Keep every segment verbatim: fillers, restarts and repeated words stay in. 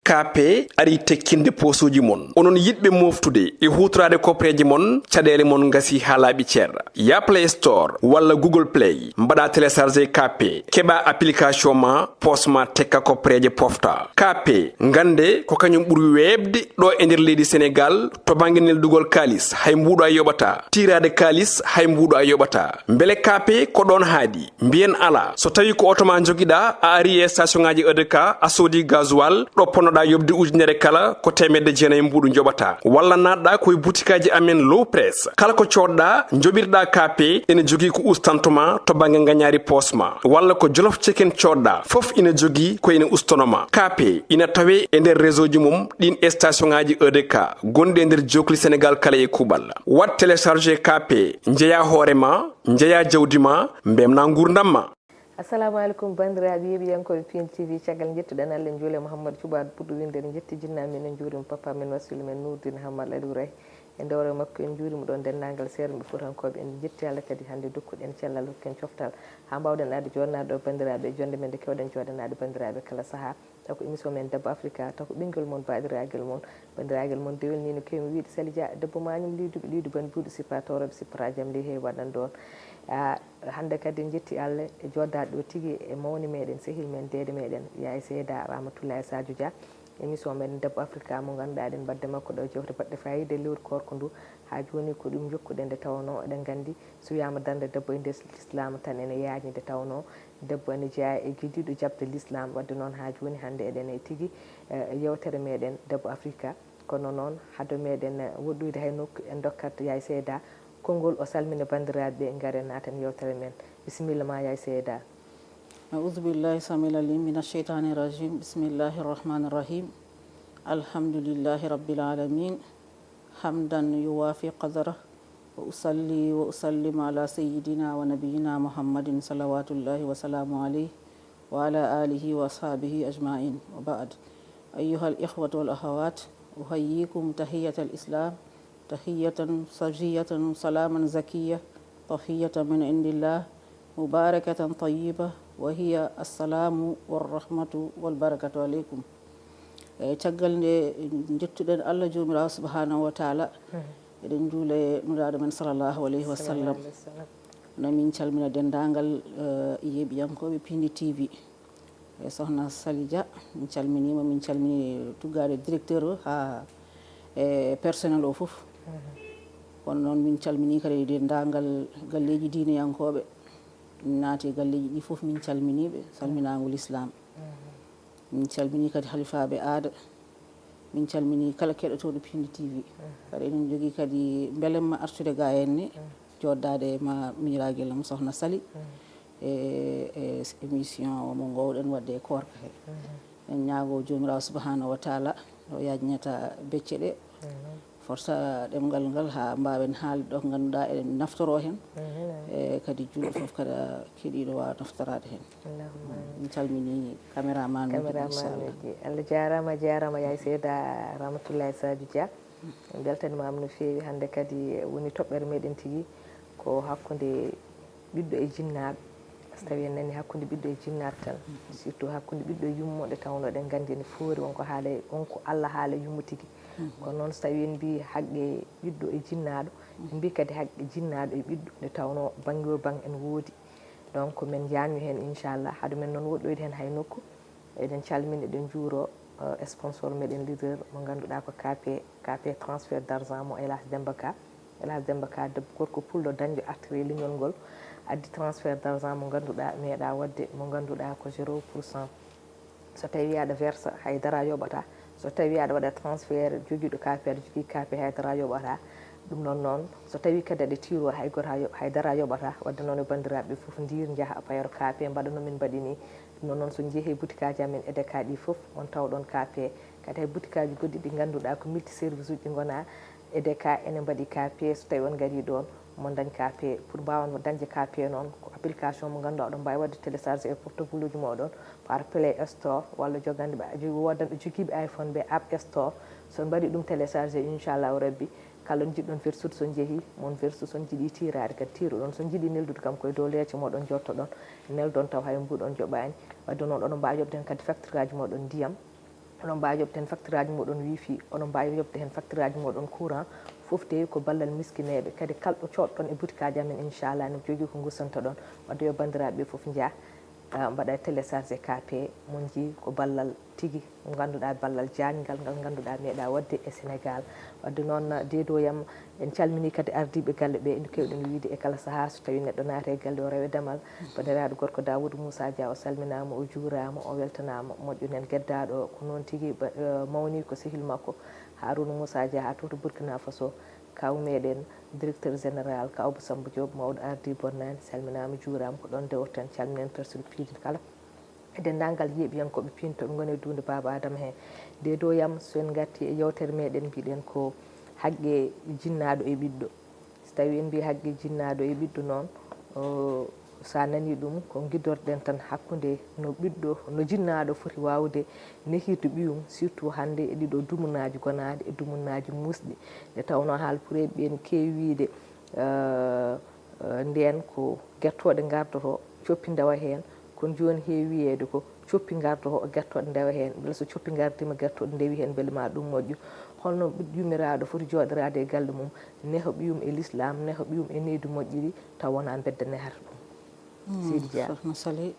K P ari tekkinde poosuuji mon. Onon yiɗɓe mooftude e huutoraade kopreeje mon, caɗeele mon ngasi haa laaɓi cer. Ya Play Store walla Google Play, mbaɗa télécharger K P, keɓa application ma, poos ma tekka kopreeje pofta. K P, ngannde ko kañum ɓuri weeɓde ɗo e nder leydi Senegaal to bannge neldugol kaalis, hay mbuuɗo a yoɓata. Tiiraade kaalis, hay mbuuɗo a yoɓata. Mbele K P ko ɗoon haaɗi? Mbiyen alaa. So tawii ko oto ma njogiɗaa, a ari e station ŋaaji E D K, a soodi gasoil, ɗo ponnoɗaa yoɓde ujunere kala, ko teemedde jeenayi mbuuɗu njoɓataa. Walla naatɗaa ko e butikaaji amen Low Press. Kala ko coodɗaa, njoɓirɗaa K P, ene jogii ko ustanto ma to bannge ngañaari poos ma. Walla ko Jolof Chicken coodɗaa, fof ina jogii ko ina ustono ma. K P ina tawee e nder réseau ji mum ɗin e station ŋaaji E D K gonɗi e nder jookli Senegaal kala e kuuɓal. Waɗ télécharger K P, njeyaa hoore ma, njeyaa jawdi ma, mbemnaa nguurndam ma. Assalamu aleykum, banndiraaɓe yeeɓiyankooɓe Pin T V. Caggal njettuɗen Allah, njuule Mouhammad Cuɓaaɗo ɓurɗo winndeede, njetti jinnaaɓe men, en njuuriima papa men, wasiila men Nourdine Hammal Aliou Ray. E dowro makko en njuuriima ɗoon denndaangal seernaaɓe Fuutankooɓe. En njetti Allah kadi hannde dokkuɗen cellal, hokki en coftal haa mbaawɗen aade jooɗnaade ɗo banndiraaɓe e jonnde men nde keewɗen jooɗanaade banndiraaɓe kala sahaa. Taw ko émission men Debbo Afrika, taw ko ɓinngel mon, baaɗiraagal mon, banndiraagal mon dewel ni no keewmi wiyde Sali Dia, debbo Mañum Liiduɓe, Liidu Ban Buuɗi Sippa, Towroɓe Sippa, Rajam Ley Heewi waɗan ɗoon. Ah, hannde kadi en njetti Allah e jooɗdaade ɗo tigi e mawni meɗen, sehil men, deede meɗen, Yaay Seyda Ramatullahi Sadio Dia. Émission meɗen Debbo Afrika mo ngannduɗaa eɗen mbaɗde makko ɗo jewte baɗɗe faayiida e lewru koorko ndu. Haa jooni ko ɗum jokkuɗen nde tawnoo eɗen nganndi so wiyaama darnde debbo e nder lislaam tan ene yaajni nde tawnoo debbo ene jeyaa e gidiiɗo jaɓde lislaam. Waɗde noon haa jooni hannde eɗen e tigi, eh, yewtere meɗen Debbo Afrika. Kono noon hade meɗen, eh, woɗɗoyde hay nokku en ndokkat Yaay Seyda konngol o salmina banndiraaɓe ɓe ngaren naaten yewtere men. Bisimilla ma Yaay Seyda. أعوذ بالله السميع العليم من الشيطان الرجيم. بسم الله الرحمن الرحيم. الحمد لله رب العالمين. حمدا يوافي قدره. وأصلي وأسلم على سيدنا ونبينا محمد صلوات الله وسلامه عليه وعلى آله وأصحابه أجمعين. وبعد. أيها الإخوة والأخوات، أحييكم تحية الإسلام، تحية صفية سلاما زكية، تحية من عند الله، مباركة طيبة، وهي السلام والرحمة والبركة عليكم. E caggal nde njettuɗen Allah Joomiraawo Subhaanahu wa Taala, eɗen njuula e Nulaaɗo men sallallahu alayhi wa sallam. No min calmina denndaangal, eh, yeeɓiyankooɓe Piindi T V. E sohna Sali Dia, min calminiima, min calmini tuggaade directeur o haa e personnel o fof. Kono noon min calmini kadi denndaangal galleeji diineyankooɓe, naati e galleeji ɗi fof min calminiiɓe, salminaango lislaam. Min calmini kadi halifaaɓe aada, min calmini kala keɗotooɗo Piindi T V. Kadi eɗen njogii kadi mbelemma artude ga henne, jooɗdaade e ma miñiraagel am sohna Sali, e, e émission o mo ngoowɗen waɗde e koorka he. En ñaago Joomiraawo Subhaanahu wa Taala o yaajnata becce ɗe, forsa ɗemngal ngal haa mbaawen haalde ɗo ko ngannduɗaa eɗen naftoroo heen. E kadi juulɗo fof kadi keɗiiɗo waawa naftoraade heen. Min calmini caméraman uji, inchallah. Allah jaaraama, a jaaraama Yaay Seyda Ramatullahi Sadio Dia. En mbeltaniima no feewi. Hannde kadi woni toɓɓere meɗen tigi, ko hakkunde ɓiɗɗo e jinnaaɗo. So tawi en nani hakkunde ɓiɗɗo e jinnaaɗo tan, surtout hakkunde ɓiɗɗo e yummo, nde tawnoo eɗen nganndi ene foori, wonko haala, wonko Allah haala yummo tigi. Kono noon so tawi en mbii haqqe ɓiɗɗo e jinnaaɗo, en mbii kadi haqqe jinnaaɗo e ɓiɗɗo, nde tawnoo bannge o bannge ene woodi. Donc min njaanyo heen inchallah, hade men noon woɗɗoyde heen hay nokku. Eɗen calmina, eɗen njuuro, eh, sponsor meɗen leader mo ngannduɗaa ko K P, K P transfert d'argent mo El Hadj Demba Ka. El Hadj Demba Ka, debbo gorko pullo dañjo artiri e leñol ngol, addi transfert d'argent mo ngannduɗaa meeɗaa waɗde, mo ngannduɗaa ko zéro pour cent. So tawi aɗa versa, hay dara yoɓata. So tawi aɗa waɗa transfert, jogiiɗo K P, aɗa jogii K P, hay dara yoɓata. Ɗum noon noon, so tawi kadi aɗa tiiro, hay goto, hay dara yoɓata. Waɗde noon e banndiraaɓe fof, ndiir njaha payoro K P, mbaɗa no min mbaɗi ni. Ɗum noon noon, so njehii butikaaji amen E D K ɗi fof, on tawɗon K P. Kadi hay butikaaji goɗɗi ɗi ngannduɗaa ko multi service uji ɗi ngonaa, E D K ene mbaɗi K P. So tawi on ngarii ɗoon, mon dañ K P. Pour mbaawon dañde K P noon, ko application mo ngannduɗaa oɗon mbaawi waɗde télécharger e portable uji mooɗon par Play Store walla jogande ɓe, woodanɓe jogiiɓe iPhone ɓe App Store. So on mbaɗii ɗum télécharger, inchallahu rabbi, kala on njiɗɗon versude, so on njehii mon versude, so on njiɗii tiiraade kadi tiiroɗon, so on njiɗii neldude kam koye dow leece mooɗon njottoɗon, neldon taw hay mbuuɗu on joɓaani. Waɗde noon oɗon mbaawi yoɓde heen kadi facture aji mooɗon ndiyam, Oɗon mbaawi yoɓde heen facture aji mooɗon wifi, oɗon mbaawi yoɓde heen facture aji mooɗon courant. Fof de ko ballal miskineeɓe. Kadi kala ɗo coodɗon e boutique aji amen, inchallah, ene jogii ko ngusantoɗon. Wadde yo banndiraaɓe ɓe fof njah, ah, mbaɗa téléchargé K P, mon njii ko ballal tigi, ngannduɗaa ballal jaaƴngal, ngal ngannduɗaa meeɗaa waɗde e Sénégal. Wadde noon, deedoyam, en calminii kadi ardiiɓe galle ɓe, no keewɗen wiyde e kala sahaa, so tawii neɗɗo naati e galle o rewe damal. Banndiraaɗo gorko Daawuda Muusaa Dia, o salminaama, o juuraama, o weltanaama. Moƴƴo nen geddaaɗo ko noon tigi ba-, eh, mawni ko sehil makko, Haaruuna Muusaa Dia, haa to, to Burkina Faso. Kaw meɗen, directeur général, Kaw Samba Diop, mawɗo ardi bonnani, salminaama, juuraama, ko ɗoon dewrten, calminen personnel piiji kala. E denndaangal yeeɓiyankooɓe piintooɓe ngoni e duunde Baaba Adama heen. Nde ɗo yam, so en ngartii e yeewtere meɗen, mbiɗen ko haqqe jinnaaɗo e ɓiɗɗo. So tawii en mbii haqqe jinnaaɗo e ɓiɗɗo noon, o, so a nanii ɗum, ko ngiddorɗen tan hakkunde no ɓiɗɗo, no jinnaaɗo foti waawde nehirde ɓiyum, surtout hannde e ɗiɗo dumunaaji gonaaɗi e dumunaaji muusɗi. Nde tawnoo haalpureeɓe ɓe no keewi wiyde, eh, eh, ndeen ko gertooɗe ngardotoo, coppi ndewa heen. Kono jooni heewi wiyeede ko coppi ngardotoo, gertooɗe ndewa heen. Mbele so coppi ngardiima, gertooɗe ndewi heen, mbele ma ɗum moƴƴu. Holno ɓiɗɗo yummiraaɗo foti jooɗoraade e galle mum, neho ɓiyum e lislaam, neho ɓiyum e nehdi moƴƴiri, taw wonaa mbedda nehata ɗum? Mm, Sidi Dia. Sokhna Sali,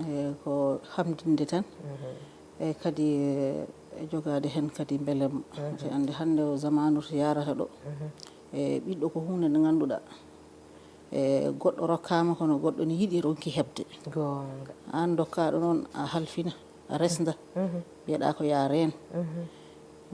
e, ko hamdinde tan. Mhm. E kadi, e, e jogaade heen kadi mbelemma. Mhm. Te annde hannde o zamaanu to yaarata ɗo. Mhm. E, ɓiɗɗo ko huunde nde ngannduɗaa, e, goɗɗo rokkaama, kono goɗɗo ne yiɗi ronki heɓde. Goonga. Aan dokkaaɗo noon, a halfina, a resnda. Mhm. Mbiyeɗaa ko yaa reen. Mhm.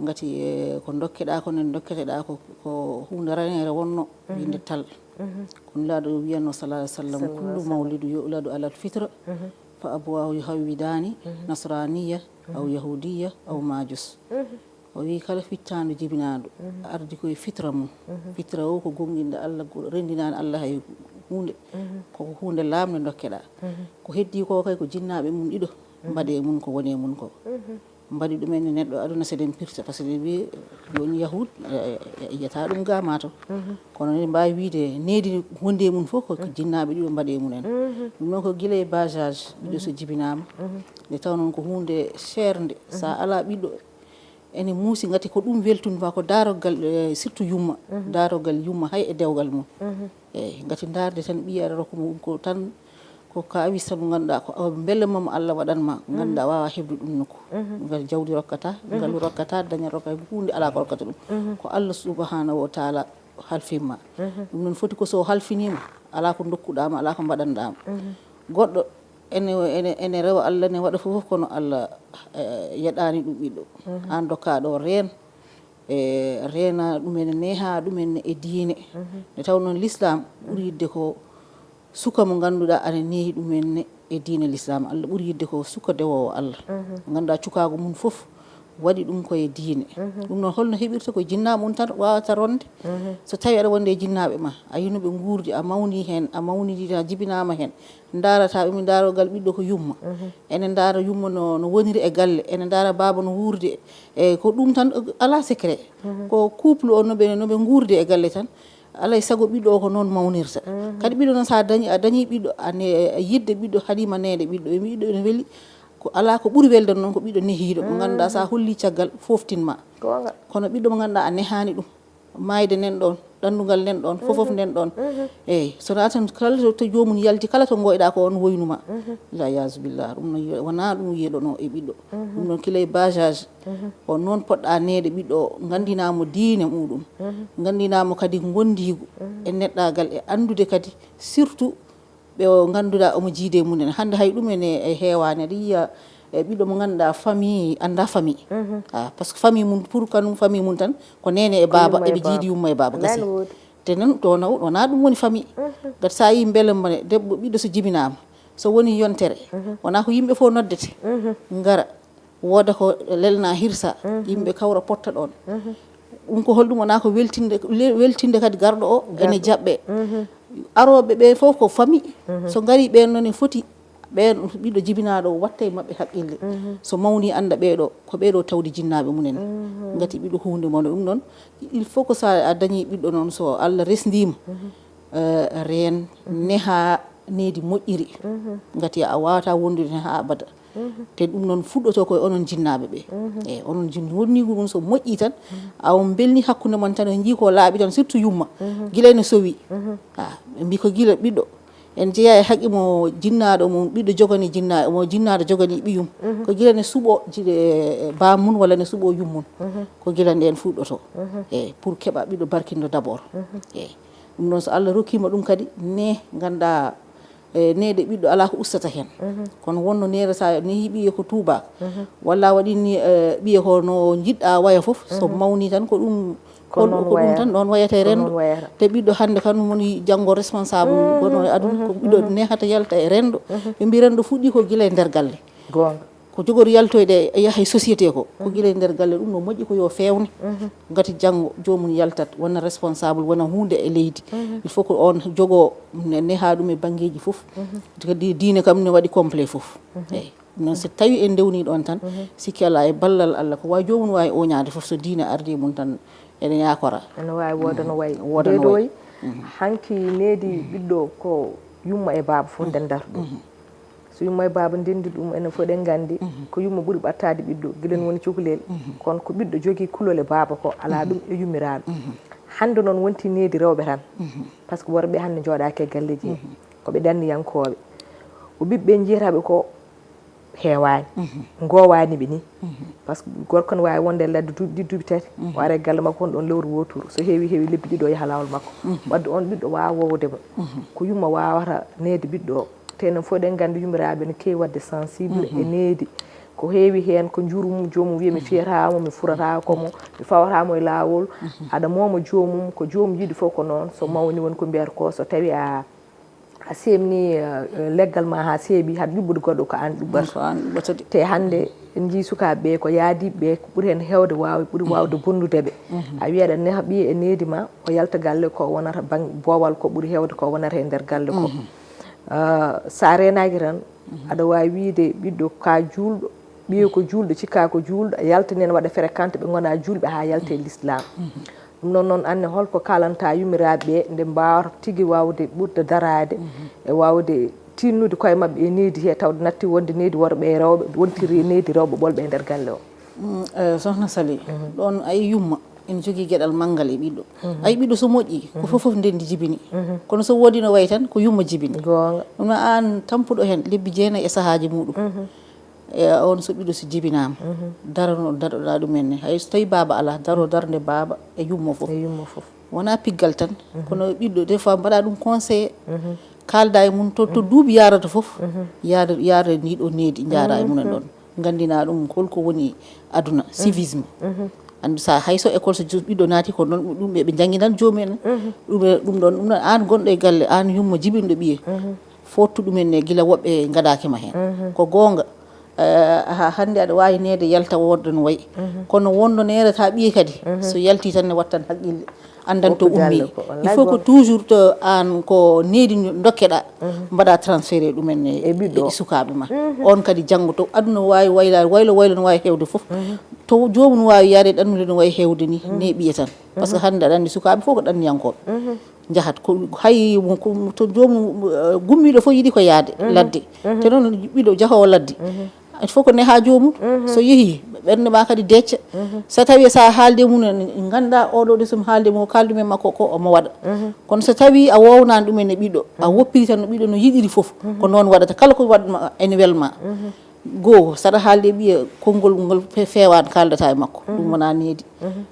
Ngati, e, ko ndokkeɗaa ko, nde ndokketeɗaa ko, ko huunde raneere wonno, mhm, wiyde tal. Mhm. Ko Nulaaɗo o wiyanno, sallallahu alaihi wasallam, sallallahu alaihi wasallam, "Kullu mawlidu yu'ladu alal fitra, mhm, fa abuwaahu yuhawwidaani, mhm, nasraniya, aw, mhm, yahudiya, aw, mhm, majus." Mhm. O wi, kala fittaandu jibinaandu, mhm, ardi ko e fitra mum. Mhm. Fitra o ko gomɗinde Allah, go-, renndinaani Allah hay huunde. Mhm. Ko huunde laamnde ndokkeɗaa. Mhm. Ko heddii ko kay ko jinnaaɓe mum ɗiɗo, mhm, mbaɗi e mum ko woni e mum ko. Mhm. Mbaɗi ɗum en e neɗɗo aduna, seɗen pirta, par ce que eɗen mbiyi, jooni yahud, e, e, e yiyata ɗum ga ma to. Mhm. Kono eɗen mbaawi wiyde nehdi wondi e mum fof ko, mhm, jinnaaɓe ɗiɗo mbaɗi e mum en. Mhm. Ɗum noon ko gila e bas âge, ɓiɗɗo so, mhm, jibinaama. Mhm. Nde taw noon ko huunde seernde. So a, mhm, alaa ɓiɗɗo, ene muusi, ngati ko ɗum weltuni ma, ko daarogal, eh, surtout yumma, mhm, daarogal yumma hay e dewgal mum. Mhm. Eeyi, ngati ndaarde tan ɓiya aɗa rokka mo ko tan, ko kaawis tan mo ngannduɗaa ko awa mbelemma mo Allah waɗan ma, mhm, ngannduɗaa a waawaa heɓde ɗum nokku. Mhm. Ngal jawdi rokkata, mhm, ngalu rokkata, dañal rokkata, huunde alaa ko rokkata ɗum. Mhm. Ko Allah subhanahu wa taala halfin ma. Mhm. Ɗum noon foti ko so halfiniima, alaa ko ndokkuɗaa ma, alaa ko mbaɗanɗaa ma. Mhm. Goɗɗo ene, ene, ene rewa Allah, ne waɗa fof, kono Allah, eh, yeɗaani ɗum ɓiɗɗo. Mhm. Aan dokkaaɗo reen, e reena ɗum ene, neha ɗum ene e diine. Mhm. Nde taw noon l'islam ɓuri, mhm, yidde ko suka mo ngannduɗaa ana nehi ɗum ene e diine l'islam. Allah ɓuri yidde ko suka dewoowo Allah. Mhm. Ngannduɗaa cukaagu mum fof waɗi ɗum ko e diine. Mhm. Ɗum noon holno heɓirta? Ko jinnaa mum tan waawata ronde. Mhm. So tawi aɗa wondi e jinnaaɓe ma, a yino ɓe nguurdi, a mawni heen, a mawnidi, a jibinaama heen. Ndaarata ɓe, mi ndaaroogal ɓiɗɗo ko yumma. Mhm. Ene ndaara yumma no, no woniri e galle, ene ndaara baaba no wuurdi. E ko ɗum tan, alaa secret. Mhm. Ko couple o no ɓe, no ɓe nguurdi e galle tan. Alaa e sago ɓiɗɗo o ko noon mawnirta. Mhm. Kadi ɓiɗɗo noon, so a dañi, a dañi ɓiɗɗo, a ne, a yidde ɓiɗɗo, haɗima neede ɓiɗɗo. E ɓiɗɗo ene weli, ko alaa ko ɓuri welde noon ko ɓiɗɗo nehiiɗo, mo ngannduɗaa, mhm, so a holli caggal, fooftin ma. Goonga. Kono ɓiɗɗo mo ngannduɗaa a nehaani ɗum, maayde nen ɗoon, ɗanndugal nen ɗoon, fofof, mhm, nen ɗoon. Mhm. Eeyi, so wonaa tan kala to, to joomum yalti, kala to ngoyɗaa ko on woynuma. Mhm. La yaazu billah, ɗum noon yo-, wonaa ɗum yeɗonoo e ɓiɗɗo. Mhm. Ɗum noon kila e bas âge, mhm, ko noon poɗɗaa neede ɓiɗɗo o, nganndinaa mo diine muɗum, mhm, nganndinaa mo kadi ngonndiigu, mhm, e neɗɗaagal, e anndude kadi surtout ɓe o ngannduɗaa omo jiidi e mum en. Hannde hay ɗum ene e heewaani, aɗa yiya e ɓiɗɗo mo ngannduɗaa famille, anndaa famille. Mhm. Ah, par ce que famille mum, pour kanum famille mum tan, ko neene e baaba, yumma e eɓe baaba. Jiidi yumma e baaba, gasi. Te noon, to wona-, wonaa ɗum woni famille. Mhm. Ngati so a yii mbelemma ne, debbo, ɓiɗɗo so jibinaama, so woni yontere, mhm, wonaa ko yimɓe fof noddete, mhm, ngara. Wooda ko lelnaa hirsa, mhm, yimɓe kawra potta ɗoon. Mhm. Ɗum ko holɗum? Wonaa ko weltinde, le-, weltinde kadi garɗo o, ene, garɗo, jaɓɓee. Mhm. Arooɓe ɓe fof ko famille. Mhm. So ngarii ɓeen noon e foti, ɓeen ɓiɗɗo jibinaaɗo o watta e maɓɓe haqqille. Mhm. So mawnii annda ɓee ɗo, ko ɓee ɗo tawde jinnaaɓe mum en. Mhm. Ngati ɓiɗɗo ko huunde mawne. Ɗum noon, il faut que so a dañii ɓiɗɗo noon, so Allah resndiima, mhm, eh, reen, mhm, neha needi moƴƴiri. Mhm. Ngati a waawataa wondude heen haa abada. Te ɗum noon fuɗɗoto koye onon jinnaaɓe ɓe. Eyi, onon jinni wonniigu ɗum so moƴƴii tan, a on mbelni hakkunde mon tan, on njii ko laaɓi tan, surtout yumma. Gila ene sowi. Ah, ɓe mbii ko gila ɓiɗɗo. En jeyaa e haqqe mo jinnaaɗo mo ɓiɗɗo jogani jinnaa-, mo jinnaaɗo jogani ɓiyum. Ko gila ne suɓo ji-, e, e, baam mum walla ne suɓo yum mum. Ko gila ndeen fuɗɗoto. Eyi, pour keɓa ɓiɗɗo barkinɗo d'abord. Eyi. Ɗum noon so Allah rokkiima ɗum kadi, ne nganndaa, e, neede ɓiɗɗo alaa ko ustata heen. Kono wonno neere sa nehi ɓiye ko tuubaaka. Walla a waɗi ni, e, ɓiye ko no njiɗɗa waya fof, so mawni tan ko ɗum, ko hol-, noon ko ɗum wayata. Tan ɗoon wayata e Ko renndo. Noon wayata. Te ɓiɗɗo hannde kan ɗum woni janngo responsable, kono e aduna ko ɓiɗɗo nehata yalta e renndo. Ɓe mbi renndo fuɗɗi ko gila e nder galle. Goonga. Ko jogori yaltoyde e yaha e société ko, ko gila e nder galle ɗum no moƴƴi ko yo feewne. Ngati janngo joomum yaltat, wona responsable, wona huunde e leydi. Il faut ko on jogoo ne-, neha ɗum e banngeeji fof. Kadi diine kam ne waɗi complet fof. Eyi. Noon so tawi en ndewni ɗoon tan, sikki alaa e ballal Allah, ko waawi joomum waawi oñaade fof, so diine ardi e mum tan, ene yaakora. Ene waawi wooda no wayi. Wooda no wayi. Hanki needi ɓiɗɗo ko yumma e baaba fof ndendata ɗum. So yumma e baaba ndenndi ɗum, enen fof eɗen nganndi ko yumma ɓuri ɓattaade ɓiɗɗo, gila en woni cukalel. Kono ko ɓiɗɗo jogii kulol e baaba ko, alaa ɗum e yummiraaɓe. Hannde noon wonti needi rewɓe tan. Par ce que worɓe hannde njooɗaaki e galleeji he. Ko ɓe ɗanniyankooɓe. Ko ɓiɓɓe njiyataaɓe ko heewaani. Ngoowaani ɓe nii. Par ce que gorko ne waawi wonde e ladde duuɓi ɗiɗi, duuɓi tati, o ara e galle makko, won ɗoon lewru wooturu. So heewi, heewi lebbi ɗiɗi, o yaha laawol makko. Wadde oon ɓiɗɗo waawa woowde mo. Ko yumma waawata neede ɓiɗɗo o. Te enen fof eɗen nganndi yummiraaɓe ne keewi waɗde sensible e needi. Ko heewi heen ko njuuru mum, joomum wiya, "Mi fiyata mo, mi furata ko mo, mi fawata mo e laawol." Aɗa mooma joomum, ko joomum yiɗi fof ko noon. So mawni woni ko mbiyata ko, so tawi a, a seemni, eh, leggal ma haa seeɓi, haɗa ɓiɓɓude goɗɗo ko aan ɗuɓɓata. Ko aan ɗuɓɓata de. Te hannde en njii sukaaɓe ɓe ko yaadiiɓe ɓe, ko ɓuri heen heewde waawi, ɓuri waawde bonnude ɓe. A wiya aɗa neha ɓiye e needi ma, o yalta galle ko wonata bang-, boowal ko ɓuri heewde ko wonata e nder galle ko. Ah, so a reenaaki tan, aɗa waawi wiyde ɓiɗɗo ka juulɗo, ɓiye ko juulɗo, cikka ko juulɗo, yalta nen waɗa fréquente ɓe ngona juulɓe haa yalta e l'islam. Ɗum noon, noon anne holko kaalanta yummiraaɓe ɓe nde mbaawata tigi waawde ɓurde daraade e waawde tinnude koye maɓɓe e needi he, tawde natti wonde needi worɓe e rewɓe, wontiri needi rewɓe ɓolɓe e nder galle o. Mm, eh, Sohna Sali, ɗoon ay yumma ene jogii geɗal manngal e ɓiɗɗo. Ay ɓiɗɗo so moƴƴi, ko fof fof ndenndi jibini. Kono so woodi no wayi tan, ko yumma jibini. Goonga. Ɗum noon aan tampuɗo heen lebbi jeenayi e sahaaji muɗum. E on so ɓiɗɗo so jibinaama, darano, daroɗaa ɗum en ne. Hay so tawi baaba alaa, daro darnde baaba e yumma fof. E yumma fof. Wonaa piggal tan, kono ɓiɗɗo, des fois, mbaɗa ɗum conseillé, kaalda e mum to, to duuɓi yaarata fof, yaada, yaada ndi ɗo needi, njaara e mum en ɗon. Nganndina ɗum holko woni aduna, civisme. Anndu sa, hay so école so jo-, ɓiɗɗo naati ko noon, ɗum ɓe, ɓe njannginan joomum en. Ɗum e, ɗum ɗon, ɗum ɗon, aan gonɗo e galle, aan yumma jibinɗo ɓiye. Fottu ɗumen ne gila woɓɓe ngadaaki ma heen. Ko goonga. Eh, ha hannde aɗa waawi neede yalta wodda no wayi. Kono wonno needata ɓiye kadi, so yalti tan ne wattan haqqille, anndan to ummi. Il faut ko toujours to aan ko needi dokkeɗa, mbaɗa transféré ɗumen e, e sukaaɓe ma. On kadi janngo to aduna waawi wayla-, waylo waylo no waawi heewde fof. To joomum waawi yaade ɗannude no wayi heewde ni, ne ɓiye tan. Par ce que hannde aɗa anndi sukaaɓe fof ko ɗanniyankooɓe. Njahat ko hay mo ko to joomum, eh, gummiiɗo fof yiɗi ko yaade ladde. Te noon ɓiɗɗo jahoowo ladde. Il faut ko neha joomum. So yehi ɓernde ma kadi decca. So tawi sa haalde mum en ngannda oɗo de so mi haalde mum ko kaaldu men makko ko omo waɗa. Kono so tawi a wownaani ɗum en e ɓiɗɗo, a woppiri tan no ɓiɗɗo no yiɗiri fof. Ko noon waɗata kala ko waɗma ene welma. Goo, saɗa haalde ɓiye konngol ngol fe-, feewaani kaaldata e makko. Ɗum wonaa needi.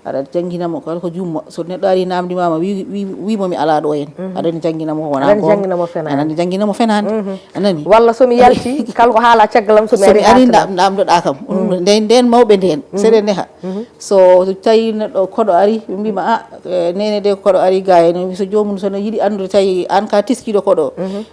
Aɗa janngina mo kala ko jummo. So neɗɗo ari namndi mama, wi, wi, wi mo mi alaa ɗo en. Aɗa janngina mo ko wonaa goonga. Aɗa janngina mo fenaande. Aɗa janngina mo fenaande. A nani? Walla so mi yalti, kala ko haala caggalam, so mi ari haa nam-, namdoɗaa kam. Ɗum nden, nden mawɓe nden. Seɗe neha. So tawi neɗɗo koɗo ari, ɓe mbima, "Ah, eh, nene de koɗo ari ga en." So joomum so no yiɗi anndude tawi aan ka teskiiɗo koɗo.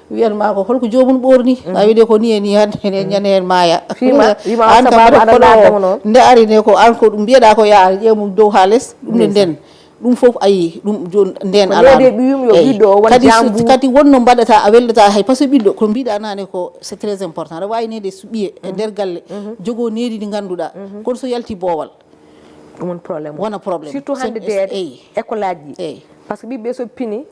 Wiyan ma ko holko joomum ɓoorni? A wiide ko ni e ni hannde, ene ñande heen maaya. Fiima, wiima aan kam sababu aɗa koɗo laadamo noon. Nde ari ne ko aan ko ɗum mbiyeɗaa ko yaa ƴeew mum dow haa les, ɗum ne nden. Ɗum fof ayi, ɗum jooni nden ko alaa neede ɗum. Ɓiyum yo ɓiɗɗo o won kadi so, jambu. Kadi wonno mbaɗata, a weldataa hay, par ce que ɓiɗɗo, ko mbiɗa naane ko, c'est très important. Aɗa waawi neede so ɓiye e nder galle, jogoo needi ndi ngannduɗaa. Kono so yalti boowal, ɗum won problème. Wona problème. Surtout hannde des école aji ɗi. Eyi. Parce que ɓiɓɓe so pini,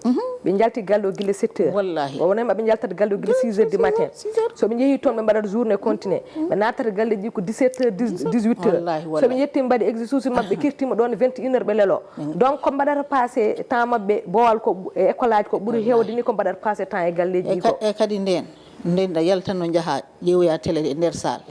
ɓe njalti galle o gila sept heures. Wallahi. O wonani maɓe njaltat galle o gila six heures du matin. So ɓe njehi toon, ɓe mbaɗat journée continue. Ɓe nattata galleji ko dix-sept heures, dix-huit heures. Wallahi, so ɓe wallahi. Yettima mbaɗi exercice maɓɓe, kirtima ɗon vingt et une heures ɓe lelo. Donc ko mbaɗata passé temps maɓɓe boowal ko ɓu-, e école aji ko ɓuri hewde ni ko mbaɗata passé temps e galleji e ko. Ka-, e kadi nden, nden da yaltanno njaha ƴeewoya télé e nder salle.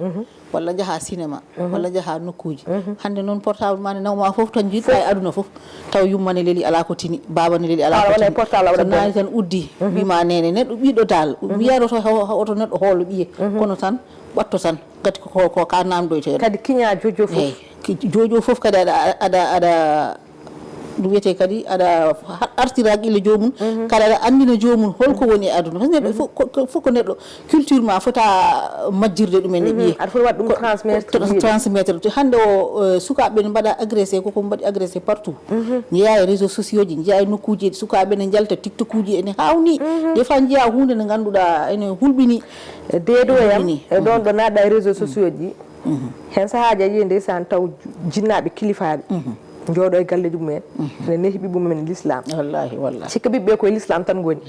Walla njaha cinéma, walla njaha nokkuji. Hande noon portable ma ne nawma fof tan jiɗɗa e aduna fof. Taw yumma ne leli ala ko tini, baaba ne leli ala ko tini. Portable a waɗa. So naani tan uddi, wima nene, neɗɗo ɓiɗɗo dal, wiyaɗo to haw-, haw-, oto neɗɗo hoolo ɓiye. Kono tan, ɓatto tan, gati ko, ko, ko ka namdoyteɗo. Kadi kiña jojo fof. Eyyi, ki-, jojo fof kadi aɗa, aɗa, aɗa, ɗum wiyete kadi aɗa ha-, artira haqqille joomum, kadi aɗa andina joomum holko woni e aduna. Parce que neɗɗo fof ko, ko, fof ko neɗɗo culture ma fota majjirde ɗumen e ɓiye. Aɗa foti waɗde ɗum. Ko, transmettre ko, ɓiye. Transmettre. Te hande o, eh, sukaɓe ne mbaɗa agressé, koko mbaɗi agressé partout. Jeeya e réseaux sociaux ji, jeeya e nokkuji, sukaɓe ne njalta TikTok uji ene hawni. Des fois jeeya hunde nde ganduɗa ene hulɓini. E deedo yam, hulɓini. E ɗon ɗo naɗa e réseaux sociaux ji. Hen sahaaji a yiyi ndeysaan taw jinnaaɓe kilifaaɓe. Jooɗo e galleji mumen. Ene nehi ɓiɓɓe mumen l'islam. Wallahi, wallahi. Sikka ɓiɓɓe koye l'islam tan ngoni.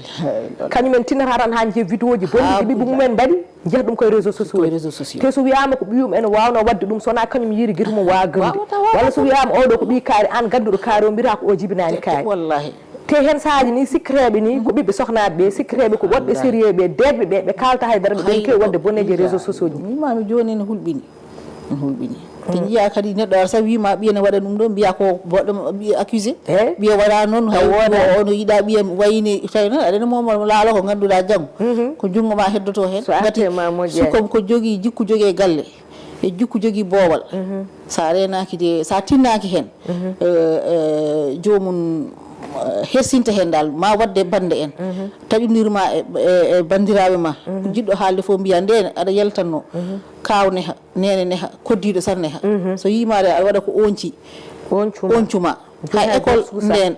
Kañumen tinata tan ha njiya vidéo ji bonɗi ɗi ɓiɓɓe mumen mbaɗi, njiya ɗum koye réseaux sociaux. Koye réseaux sociaux. Te so wiyama ko ɓiyum ene wawno wadde ɗum, sona kañum yiiri guite mum wawa gëmde. Wawata, wawata. Walla so wiyama oɗo ko ɓi kaari, an gadduɗo kaari o mbiyata ko o jibinani kaari. Wallahi. Te hen sahaaji ni sikketeeɓe ni ko ɓiɓɓe sohnaaɓe ɓe, sikketeeɓe ko woɗɓe sérieux ɓe, deeƴɓe ɓe, ɓe kaalata haydara, ɓe keewi waɗde bonneeji e réseaux sociaux ji. Mimami joni ne hulɓini. Ne hulɓini. Te jiya kadi neɗɗo ara sa wima ɓiye ne waɗa ɗum ɗo, mbiya ko boɗɗo ɓiye accusé. Ɓiye waɗa noon, hay ono yiɗa ɓiye wayni, tawi noon aɗa ene momo laalo ko ganduɗa janngo. Ko junngo ma heddoto hen. Ngati suka ko jogii jikku, jogii galle. E jikku jogii boowal. Sa reenaaki de, sa tinnaaki heen, eh, eh, joomum, eh, hersinta heen dal, ma waɗde bannde en. Taƴondir ma e, e, e banndiraaɓe ma. Jiɗɗo haalde fof mbiya, ndeen aɗa yaltanno. Kaaw neha, neene neha, koddiiɗo tan neha. So yii ma de, aɗa waɗa ko oonci. Ooncu ma. Ooncu ma. Ha école ndeen.